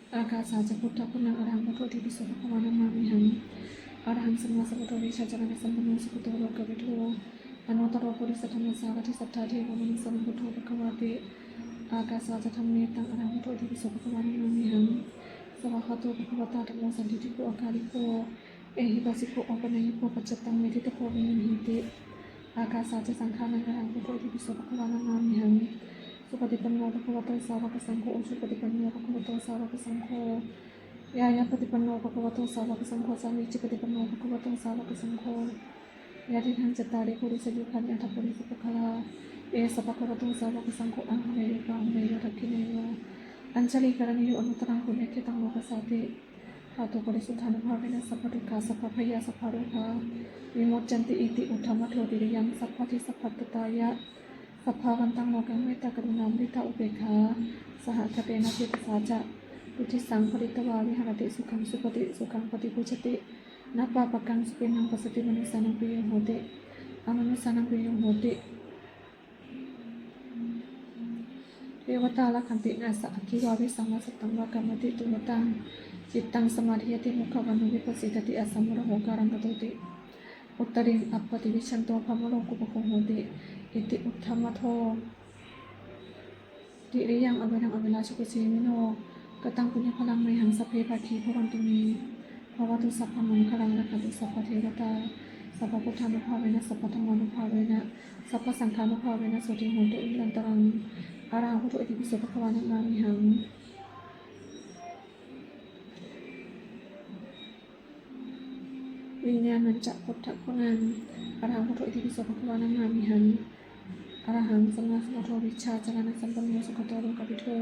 Ākāsā ca buddhaguṇaṃ arahaṃ buddho itipi so bhagavā namāmihaṃ. Arahaṃ sammāsambuddho vijjācaraṇasampanno sugato lokavidū anuttaro purisadammasārathi satthā devamanussānaṃ buddho bhagavāti. Ākāsā ca dhammetaṃ arahaṃ buddho itipi so bhagavā namāmihaṃ. Svākkhāto bhagavatā dhammo sandiṭṭhiko akāliko ehipassiko opanayiko paccattaṃ veditabbo viññūhīti. Ākāsā ca saṅghānaṃ arahaṃ buddho itipi so bhagavā namāmihaṃ. Supaṭipanno bhagavato sāvakasaṅgho, ujupaṭipanno bhagavato sāvakasaṅgho, ñāyapaṭipanno bhagavato sāvakasaṅgho, sāmīcipaṭipanno bhagavato sāvakasaṅgho, yadidaṃ cattāri purisayugāni aṭṭha purisapuggalā, esa bhagavato sāvakasaṅgho, āhuneyyo pāhuneyyo dakkhiṇeyyo añjalikaraṇīyo anuttaraṃ puññakkhettaṃ lokassāti. Dhātuparisuddhānubhāvena sabbadukkhā sabbabhayā sabbarogā vimuccanti. Iti uddhamadho tiriyaṃ sabbadhi sabbattatāya sabbāvantaṃ lokaṃ mettākaruṇāmuditāupekkhā sahagatena cetasā ca, uddissaṃ pharitvā viharati. Sukhaṃ supati, sukhaṃ paṭibujjhati, na pāpakaṃ supinaṃ passati, manussānaṃ piyo hoti, amanussānaṃ piyo hoti. Devatā rakkhanti, nāssa aggi vā visaṃ vā satthaṃ vā kamati. Tuvaṭaṃ cittaṃ samādhiyati, mukhavaṇṇo vippasīdati, asammūḷho kālaṃ karoti, uttariṃ appaṭivijjhanto brahmalokūpago hoti. Iti uddhamadho tiriyaṃ averā averā sukhajīvino. Kataṃ puññaphalaṃ mayhaṃ sabbe bhāgī bhavantu me. Bhavatu sabbamaṅgalaṃ, rakkhantu sabbadevatā, sabbabuddhānubhāvena sabbadhammānubhāvena sabbasaṅghānubhāvena sotthī hontu nirantaraṃ. Arahaṃ buddho itipi so bhagavā namāmihaṃ. Viññāṇañca buddhaguṇaṃ. Arahaṃ buddho itipi so bhagavā namāmihaṃ. Arahaṃ sammāsambuddho vijjācaraṇasampanno sugato lokavidū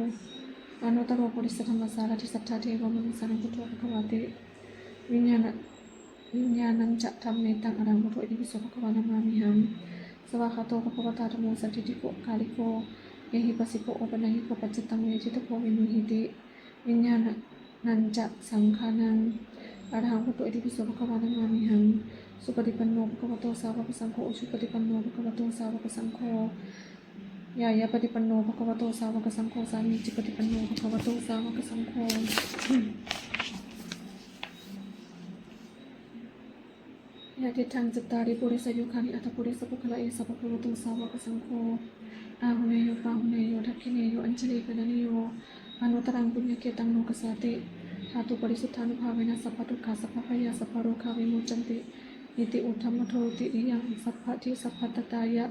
anuttaro purisadammasārathi satthā devamanussānaṃ buddho bhagavāti. Viññāṇa viññāṇañca dhammetaṃ. Arahaṃ buddho itipi so bhagavā namāmihaṃ. Svākkhāto bhagavatā dhammo sandiṭṭhiko akāliko ehipassiko opanayiko paccattaṃ veditabbo viññūhīti. Viññāṇañca saṅghānaṃ. Arahaṃ buddho itipi so bhagavā namāmihaṃ. Supaṭipanno bhagavato sāvakasaṅgho, ujupaṭipanno bhagavato sāvakasaṅgho, ñāyapaṭipanno bhagavato sāvakasaṅgho, sāmīcipaṭipanno bhagavato sāvakasaṅgho, yadidaṃ cattāri purisayugāni aṭṭha purisapuggalā, esa bhagavato sāvakasaṅgho, āhuneyyo pāhuneyyo dakkhiṇeyyo añjalikaraṇīyo, anuttaraṃ puññakkhettaṃ lokassāti. Dhātuparisuddhānubhāvena sabbadukkhā sabbabhayā sabbarogā vimuccanti. Iti uddhamadho tiriyaṃ sabbadhi sabbattatāya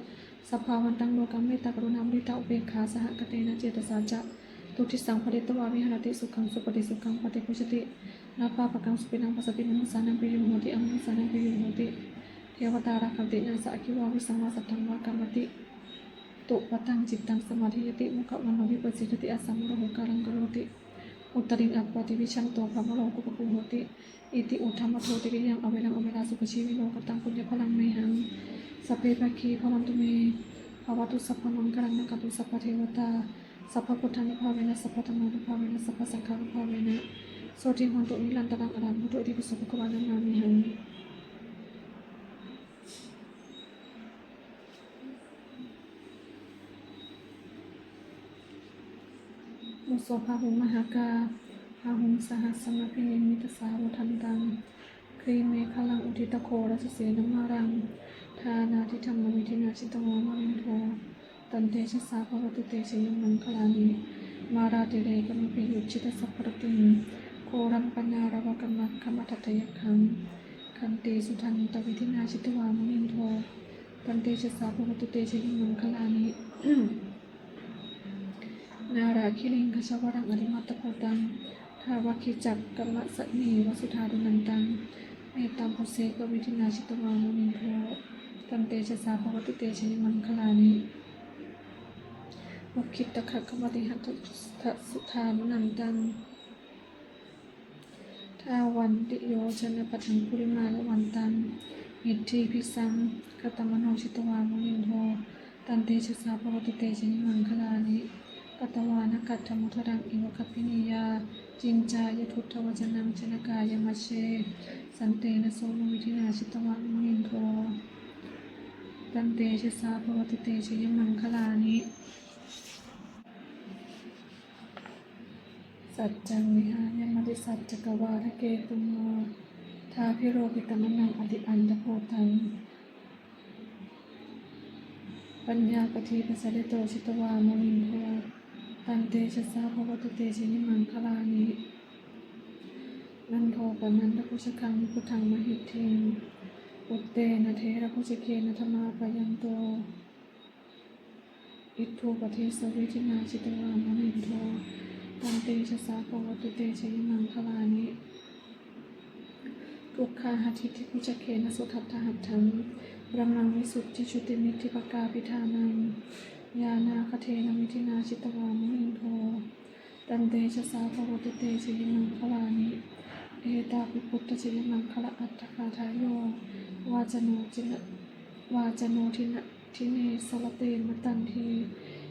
sabbāvantaṃ lokaṃ mettākaruṇāmuditāupekkhāsahagatena cetasā ca uddissaṃ pharitvā viharati. Sukhaṃ supati, sukhaṃ paṭibujjhati, na pāpakaṃ supinaṃ passati, manussānaṃ piyo hoti, amanussānaṃ piyo hoti. Devatā rakkhanti, nāssa aggi vā visaṃ vā satthaṃ vā kamati. Tuvaṭaṃ cittaṃ samādhiyati, mukhavaṇṇo vippasīdati, asammūḷho kālaṃ karoti, uttariṃ appaṭivijjhanto brahmalokūpago hoti. Iti uddhamadho tiriyaṃ averā averā sukhajīvino. Kataṃ puññaphalaṃ mayhaṃ sabbe bhāgī bhavantu me. Bhavatu sabbamaṅgalaṃ, rakkhantu sabbadevatā, sabbabuddhānubhāvena sabbadhammānubhāvena sabbasaṅghānubhāvena sotthī hontu nirantaraṃ. Arahaṃ buddho itipi so bhagavā namāmihaṃ. Uso bāhuṃ mahākaṃ bāhuṃ sahassamabhinimmitasāvudhantaṃ, grīmekhalaṃ uditaghorasasenamāraṃ, dānādidhammavidhinā jitavā munindo, tantejasā bhavatu te jayamaṅgalāni. Mārātirekamabhiyujjhitasabbarattiṃ, ghorampanāḷavakamakkhamathaddhayakkhaṃ, khantīsudantavidhinā jitavā munindo, tantejasā bhavatu te jayamaṅgalāni. Nāḷāgiriṃ gajavaraṃ atimattabhūtaṃ, dāvaggicakkamasanīva sudāruṇantaṃ, mettambusekavidhinā jitavā munindo, tantejasā bhavatu te jayamaṅgalāni. Ukkhittakhaggamatihatthasudāruṇantaṃ, dhāvantiyojanapathaṅgulimālavantaṃ, iddhībhisaṅkhatamano jitavā munindo, tantejasā bhavatu te jayamaṅgalāni. Katvāna kaṭṭhamudaraṃ iva gabbhinīyā, ciñcāya duṭṭhavacanaṃ janakāyamajjhe, santena somavidhinā jitavā munindo, tantejasā bhavatu te jayamaṅgalāni. Saccaṃ vihāya matisaccakavādaketuṃ, vādābhiropitamanaṃ atiandhabhūtaṃ, paññāpadīpajalito jitavā munindo, tantejasā bhavatu te jayamaṅgalāni. Nandopanandabhujagaṃ vibudhaṃ mahiddhiṃ, puttena therabhujagena damāpayanto, iddhūpadesavidhinā jitavā munindo, tantejasā bhavatu te jayamaṅgalāni. Duggāhadiṭṭhibhujagena sudaṭṭhahatthaṃ, brahmaṃ visuddhijutimiddhibakābhidhānaṃ, ñāṇāgadena vidhinā jitavā munindo, tantejasā bhavatu te jayamaṅgalāni. Etāpi buddhajayamaṅgalaaṭṭhagāthā, yo vācano dina vācano dina dine sarate matandī,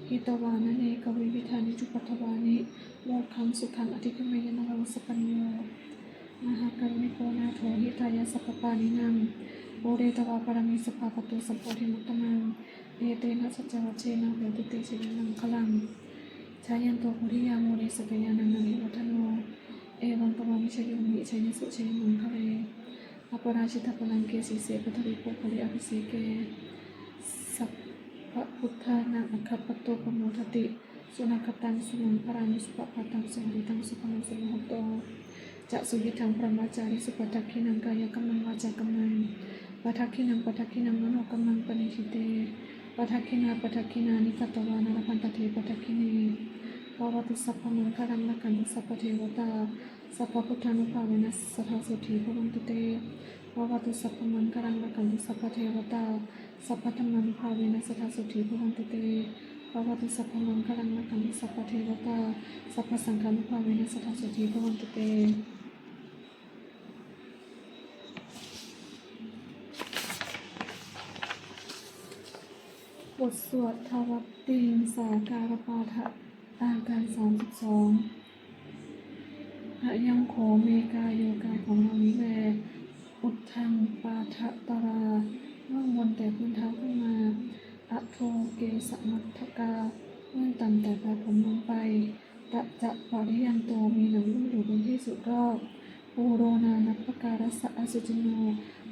hitvānanekavividhāni cupaddavāni mokkhaṃ sukhaṃ adhigameyya naro sapañño. Mahākāruṇiko nātho hitāya sabbapāṇinaṃ pūretvā pāramī sabbā patto sambodhimuttamaṃ. Etena saccavajjena hotu te jayamaṅgalaṃ. Jayanto bodhiyā mūle sakyānaṃ nandivaḍḍhano evaṃ tvaṃ vijayo hohi jayassu jayamaṅgale. Aparājitapallaṅke sīse paṭhavipokkhare abhiseke sabbabuddhānaṃ aggappatto pamodati. Sunakkhattaṃ sumaṅgalaṃ supabhātaṃ suhuṭṭhitaṃ sukhaṇo sumuhutto ca suyiṭṭhaṃ brahmacārisu padakkhiṇaṃ kāyakammaṃ vācākammaṃ padakkhiṇaṃ padakkhiṇaṃ manokammaṃ paṇidhī te padakkhiṇā padakkhiṇāni katvāna labhantatthe padakkhiṇe. Bhavatu sabbamaṅgalaṃ rakkhantu sabbadevatā sabbabuddhānubhāvena sadā sotthī bhavantu te. Bhavatu sabbamaṅgalaṃ rakkhantu sabbadevatā sabbadhammānubhāvena sadā sotthī bhavantu te. Bhavatu sabbamaṅgalaṃ rakkhantu sabbadevatā sabbasaṅghānubhāvena sadā sotthī bhavantu te. บทสวดทวัตติงสาการปาฐะ อาการสามสิบสอง Ayaṃ kho me kāyo กายของเรานี้แล uddhaṃ pādatalā เบื้องบนแต่พื้นเท้าขึ้นมา adho kesamatthakkā เบื้องต่ำแต่ปลายผมลงไป tañca pariyanto มีหนังหุ้มอยู่เป็นที่สุดรอบ pūro nānappakārassa asacino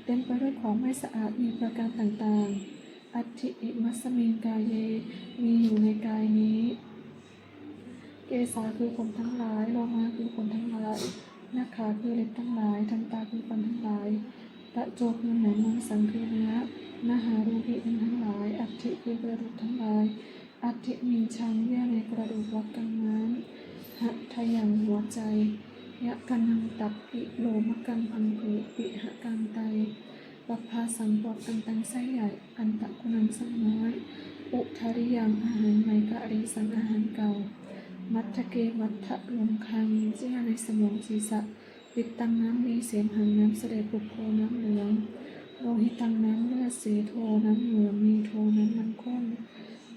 เต็มไปด้วยของไม่สะอาดมีประการต่างๆ atthi imasmiṃ kāye มีอยู่ในกายนี้ kesā คือผมทั้งหลาย lomā คือขนทั้งหลาย nakhā คือเล็บทั้งหลาย dantā คือฟันทั้งหลาย taco คือหนัง maṃsaṃ คือเนื้อ nahārūhi หนังทั้งหลาย aṭṭhī คือกระดูกทั้งหลาย aṭṭhimiñjaṃ เยื่อในกระดูก vakaṃ ม้าม hadayaṃ หัวใจ yakanaṃ ตับ ilomakam พังผืด pihakaṃ ไต pabbāsaṃ ปอด antaṃ ไส้ใหญ่ antaguṇaṃ ไส้น้อย udariyaṃ อาหารใหม่ karīsaṃ อาหารเก่า matthake มัทธะลงคาง เยื่อในสมอง ศีรษะ pittaṃ น้ำดี semhaṃ น้ำเสลด pubbo น้ำเหลือง lohitaṃ น้ำเลือด sedo น้ำเหงื่อ medo น้ำมันข้น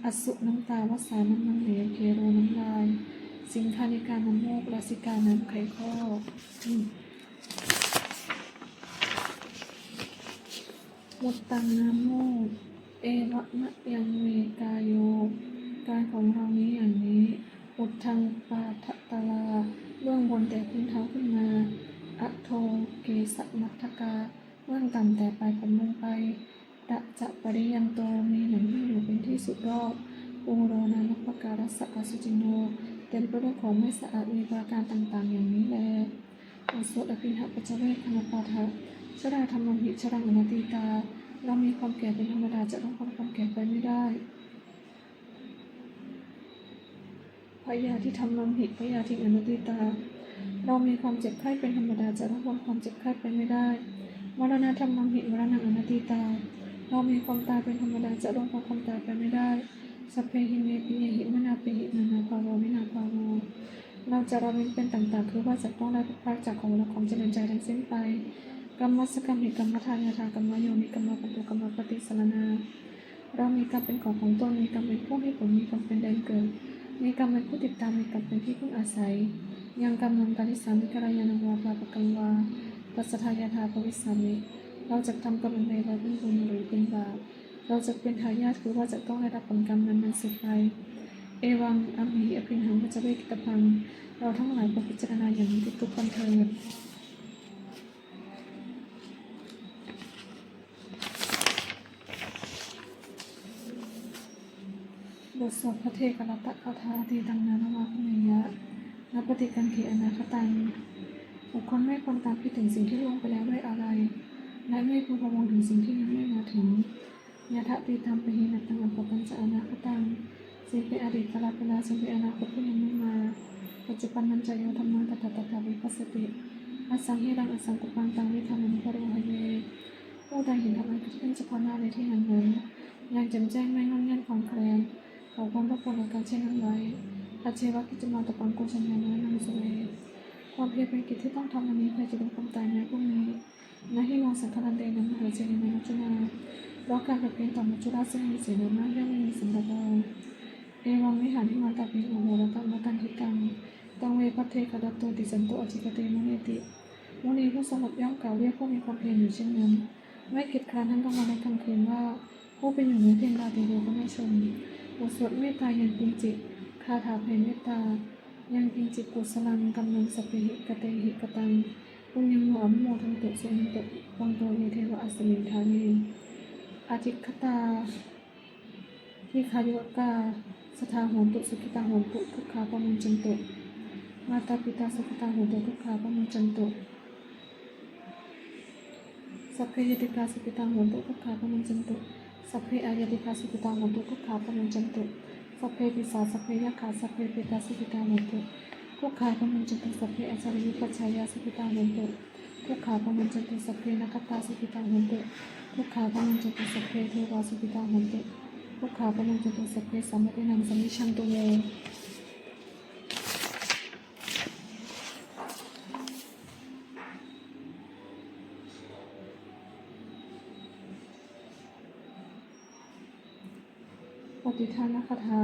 assu น้ำตา vasā น้ำมันเหลว khero น้ำลาย siṅghāṇikā น้ำมูก lasikā น้ำไขข้อ muttaṃ น้ำมูก evamayaṃ me kāyo กายของเรานี้อย่างนี้ uddhaṃ pādatalā เบื้องบนแต่พื้นเท้าขึ้นมา adho kesamatthakkā เบื้องต่ำแต่ปลายผมลงไป tañca pariyanto มีหนังหุ้มอยู่เป็นที่สุดรอบ pūro nānappakārassa asacino เต็มไปด้วยของไม่สะอาดมีประการต่างๆ อย่างนี้แล บทสวดอภิณหปัจจเวกขณปาฐะ jarā dhammamhi jaraṃ anatītā เรามีความแก่เป็นธรรมดา จะล่วงพ้นความแก่ไปไม่ได้ byādhi dhammamhi byādhiṃ anatītā เรามีความเจ็บไข้เป็นธรรมดา จะล่วงพ้นความเจ็บไข้ไปไม่ได้ maraṇa dhammamhi maraṇaṃ anatītā เรามีความตายเป็นธรรมดา จะล่วงพ้นความตายไปไม่ได้ sabbehi me piyehi manāpehi nānābhāvo vinābhāvo เราจะละเว้นเป็นต่างๆ คือว่าจะต้องได้พลัดพรากจากของรักของเจริญใจทั้งสิ้นไป kammassakamhi kammadāyādā kammayonī kammabandhū kammapaṭisaraṇā เรามีกรรมเป็นของของตน มีกรรมเป็นผู้ให้ผล มีกรรมเป็นแดนเกิด มีกรรมเป็นผู้ติดตาม มีกรรมเป็นที่พึ่งอาศัย yaṃ kammaṃ karissāmi kalyāṇaṃ vā pāpakaṃ vā tassa dāyādā bhavissāmi เราจะทำกรรมอันใดไว้เป็นบุญหรือเป็นบาป เราจะเป็นทายาท คือว่าจะต้องได้รับผลกรรมนั้นๆ สืบไป evaṃ amhehi abhiṇhaṃ paccavekkhitabbaṃ เราทั้งหลายควรพิจารณาอย่างนี้ทุกๆ วันเถิด บทสวดภัทเทกรัตตคาถา Atītaṃ nānvāgameyya nappaṭikaṅkhe anāgataṃ บุคคลไม่ควรตามคิดถึงสิ่งที่ล่วงไปแล้วด้วยอาลัย และไม่พึงพะวงถึงสิ่งที่ยังไม่มาถึง Yadatītaṃ pahīnantaṃ appattañca anāgataṃ สิ่งเป็นอดีตกาลไปแล้ว สิ่งเป็นอนาคตที่ยังไม่มา Paccuppannañca yo dhammaṃ tattha tattha vipassati assaṃhiraṃ assaṅkuppaṃ taṃ viddhā manubrūhaye ผู้ใดเห็นธรรมอันเกิดขึ้นเฉพาะหน้าในที่นั้นๆ อย่างแจ่มแจ้งไม่ง่อนแง่นคลอนแคลน เขาควรทบทวนอาการเช่นนั้นไว้ Ajjeva kiccamātappaṃ ko jaññā maraṇaṃ suve ความเพียรเป็นกิจที่ต้องทำวันนี้ ใครจะรู้ความตายแม้พรุ่งนี้ Na hi no saṅgarantena mahāsenena maccunā เพราะการผัดเพี้ยนต่อมัจจุราชซึ่งมีเสนามากย่อมไม่มีสำหรับเรา Evaṃ vihārimātāpiṃ ahorattamatanditaṃ, taṃ ve bhaddekarattoti santo ācikkhate munīti. มุนีผู้สงบย่อมกล่าวเรียกผู้มีความเพียรอยู่เช่นนั้น ไม่เกียจคร้านทั้งกลางวันและกลางคืนว่า ผู้เป็นอยู่นี้เพียงราตรีเดียวก็ไม่ชม บทสวดเมตตา Yaṅkiñci, คาถาแผ่เมตตา Yaṅkiñci kusalaṃ kammaṃ sabbehi katehi kataṃ, puññaṃ no anumodantu, suṇantu bhonto ye devā asmiṃ ṭhāne adhigatā, dīghāyukā sadā hontu, sukhitā hontu, dukkhā pamuñcantu. Mātā pitā sukhitā hontu, dukkhā pamuñcantu. Sabbe ñātikā sukhitā hontu, dukkhā pamuñcantu. Sabbe aññātikā sukhitā hontu, dukkhā pamuñcantu. Sabbe pisā, sabbe yakkhā, sabbe petā sukhitā hontu, dukkhā pamuñcantu. Sabbe ācariyupajjhāyā sukhitā hontu, dukkhā pamuñcantu. Sabbe nakkhattā sukhitā hontu, dukkhā pamuñcantu. Sabbe devā sukhitā hontu, dukkhā pamuñcantu. Sabbe sampattīnaṃ samijjhantu me. Pattidānagāthā.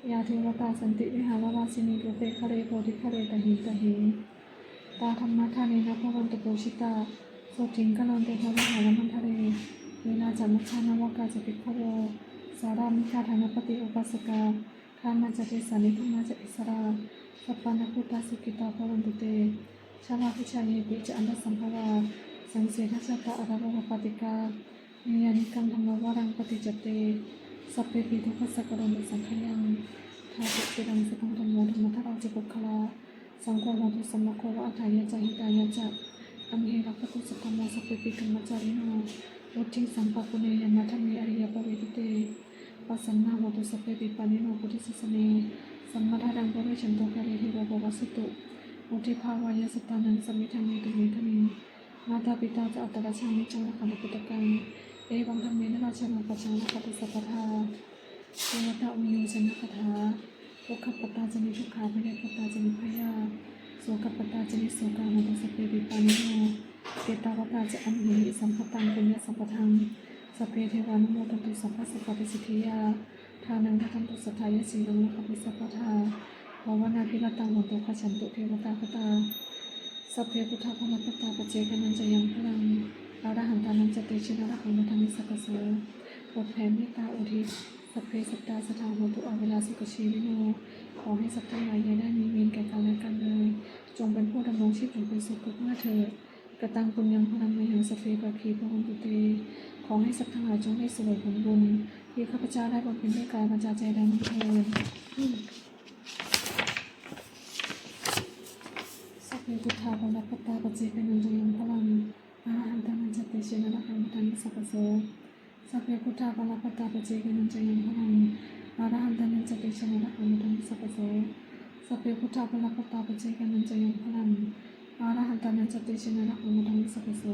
Yā devatā santi vihāravāsinī, thūpe ghare bodhighare tahiṃ tahiṃ, tā dhammadānena bhavantu pūjitā, sotthiṃ karontedha vihāramaṇḍale. Verā ca majjhā navakā ca bhikkhavo, sārāmikā dānapatī upāsakā, gāmā ca desā nigamā ca issarā, sappāṇabhūtā sukhitā bhavantu te. Jalābujā yepi ca aṇḍasambhavā, saṃsedajātā athavopapātikā, niyyānikaṃ dhammavaraṃ paṭicca te, sabbepi dukkhassa karontu saṅkhayaṃ. Ṭhātu ciraṃ sataṃ dhammo, dhammaddharā ca puggalā, saṅgho hotu samaggo va, atthāya ca hitāya ca. Amhe rakkhatu saddhammo, sabbepi dhammacārino, vuḍḍhiṃ sampāpuṇeyyāma, dhamme ariyappavedite. Pasannā hontu sabbepi, pāṇino buddhasāsane, sammā dhāraṃ pavecchanto, kāle devo pavassatu, vuḍḍhibhāvāya sattānaṃ, samiddhaṃ netu medaniṃ. Mātā pitā ca atrajaṃ, niccaṃ rakkhantu puttakaṃ, evaṃ dhammena rājāno, pajaṃ rakkhaṇa sabbadā. Devatāuyyojanagāthā. Dukkhappattā ca niddukkhā, bhayappattā ca nibbhayā, sokappattā ca nissokā, hontu sabbepi pāṇino. Ettāvatā ca amhehi, sambhataṃ puññasampadaṃ, sabbe devānumodantu, sabbasampattisiddhiyā. Dānaṃ dadantu saddhāya, sīlaṃ rakkhantu sabbadā, bhāvanābhiratā hontu, gacchantu devatāgatā. Sabbe buddhā balappattā, paccekānañca yaṃ balaṃ, arahantānañca tejena, rakkhaṃ bandhāmi sabbaso. บทแผ่เมตตาอุทิศ Sabbe sattā sadā hontu, averā sukhajīvino. ขอให้สัตว์ทั้งหลายอย่าได้มีเวรแก่กันและกันเลย จงเป็นผู้ดำรงชีพอยู่เป็นสุขทุกเมื่อเถิด Kataṃ puññaṃ phalaṃ mayhaṃ, sabbe bhāgī bhavantu te. ขอให้สัตว์ทั้งหลายจงได้เสวยผลบุญ ที่ข้าพเจ้าได้บำเพ็ญด้วยกายวาจาใจแล้วนี้เทอญ Sabbe buddhā balappattā, paccekānañca yaṃ balaṃ, arahantānañca tejena, rakkhaṃ bandhāmi sabbaso. Sabbe buddhā balappattā, paccekānañca yaṃ balaṃ, arahantānañca tejena, rakkhaṃ bandhāmi sabbaso. Sabbe buddhā balappattā, paccekānañca yaṃ balaṃ, arahantānañca tejena, rakkhaṃ bandhāmi sabbaso.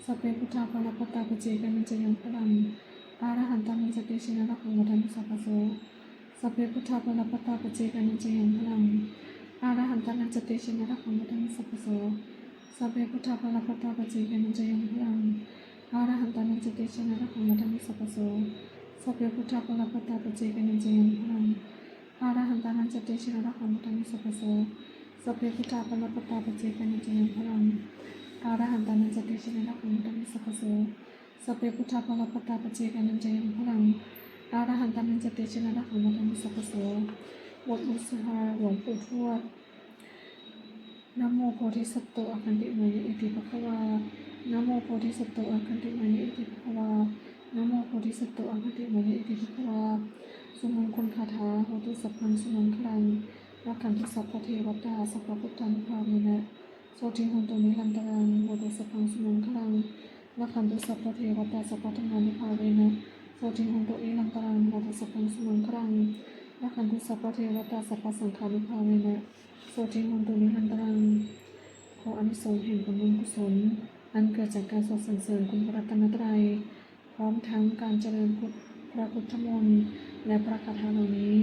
Sabbe buddhā balappattā, paccekānañca yaṃ balaṃ, arahantānañca tejena, rakkhaṃ bandhāmi sabbaso. Sabbe buddhā balappattā, paccekānañca yaṃ balaṃ, arahantānañca tejena, rakkhaṃ bandhāmi sabbaso. Sabbe buddhā balappattā, paccekānañca yaṃ balaṃ, arahantānañca tejena, rakkhaṃ bandhāmi sabbaso. Sabbe buddhā balappattā, paccekānañca yaṃ balaṃ, arahantānañca tejena, rakkhaṃ bandhāmi sabbaso. Sabbe buddhā balappattā, paccekānañca yaṃ balaṃ, arahantānañca tejena, rakkhaṃ bandhāmi sabbaso. Sabbe buddhā balappattā, paccekānañca yaṃ balaṃ, arahantānañca tejena, rakkhaṃ bandhāmi sabbaso. บทบูชาหลวงปู่ทวด Namo bodhisatto āgantimāya iti bhagavā. Namo bodhisatto āgantimāya iti bhagavā. Namo bodhisatto āgantimāya iti bhagavā. Sumaṅgalagāthā. Hotu sabbaṃ sumaṅgalaṃ, rakkhantu sabbadevatā, sabbabuddhānubhāvena, sotthī hontu nirantaraṃ. Hotu sabbaṃ sumaṅgalaṃ, rakkhantu sabbadevatā, sabbadhammānubhāvena, sotthī hontu nirantaraṃ. Hotu sabbaṃ sumaṅgalaṃ, rakkhantu sabbadevatā, sabbasaṅghānubhāvena, sotthī hontu nirantaraṃ. ขออานิสงส์แห่งผลบุญกุศล อันเกิดจากการสวดสรรเสริญคุณพระรัตนตรัย พร้อมทั้งการเจริญพุทธ พระพุทธมนต์ และพระคาถาเหล่านี้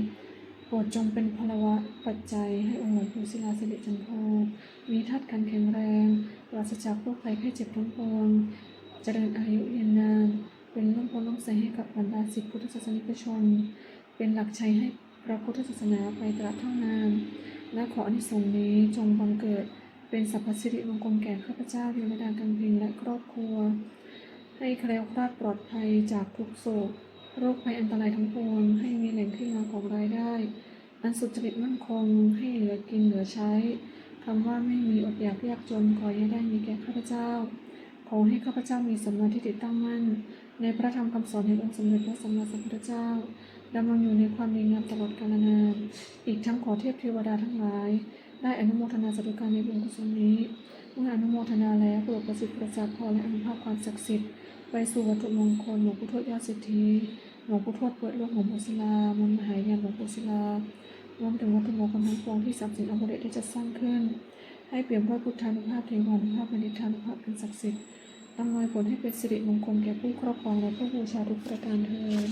โปรดจงเป็นพลวะปัจจัยให้องค์หลวงปู่ศิลาสิริจันโท มีธาตุขันธ์แข็งแรง ปราศจากโรคภัยไข้เจ็บทั้งปวง เจริญอายุยืนนาน เป็นร่มโพธิ์ร่มไทรให้กับบรรดาศิษย์พุทธศาสนิกชน เป็นหลักชัยให้ พระพุทธศาสนาไปตราบเท่านาน และขออานิสงส์นี้จงบังเกิดเป็นสรรพสิริมงคลแก่ข้าพเจ้า เทวดากัมพีและครอบครัว ให้แคล้วคลาดปลอดภัยจากทุกข์โศก โรคภัยอันตรายทั้งปวง ให้มีแหล่งที่มาของรายได้ อันสุจริตมั่นคง ให้เหลือกินเหลือใช้ คำว่าไม่มีอดอยากยากจน ขออย่าได้มีแก่ข้าพเจ้า ขอให้ข้าพเจ้ามีสัมมาทิฏฐิตั้งมั่น ในพระธรรมคำสอนแห่งองค์สมเด็จพระสัมมาสัมพุทธเจ้า ดำรงอยู่ในความดีงามตลอดกาลนาน อีกทั้งขอเทพเทวดาทั้งหลาย ได้อนุโมทนาสาธุการในบุญกุศลนี้ เมื่ออนุโมทนาแล้ว โปรดประสิทธิ์ประสาทพรและอานุภาพความศักดิ์สิทธิ์ ไปสู่วัตถุมงคล หลวงปู่ทวดยอดเศรษฐี หลวงปู่ทวดเปิดโลกหลวงปู่ศิลา มนต์มหาญาณหลวงปู่ศิลา รวมถึงวัตถุมงคลทั้งปวงที่สามสิงห์อมฤตได้จัดสร้างขึ้น ให้เปี่ยมด้วยพุทธานุภาพ เทวานุภาพ และฤทธานุภาพอันศักดิ์สิทธิ์ อำนวยผลให้เป็นสิริมงคลแก่ผู้ครอบครองและผู้บูชาทุกประการเทอญ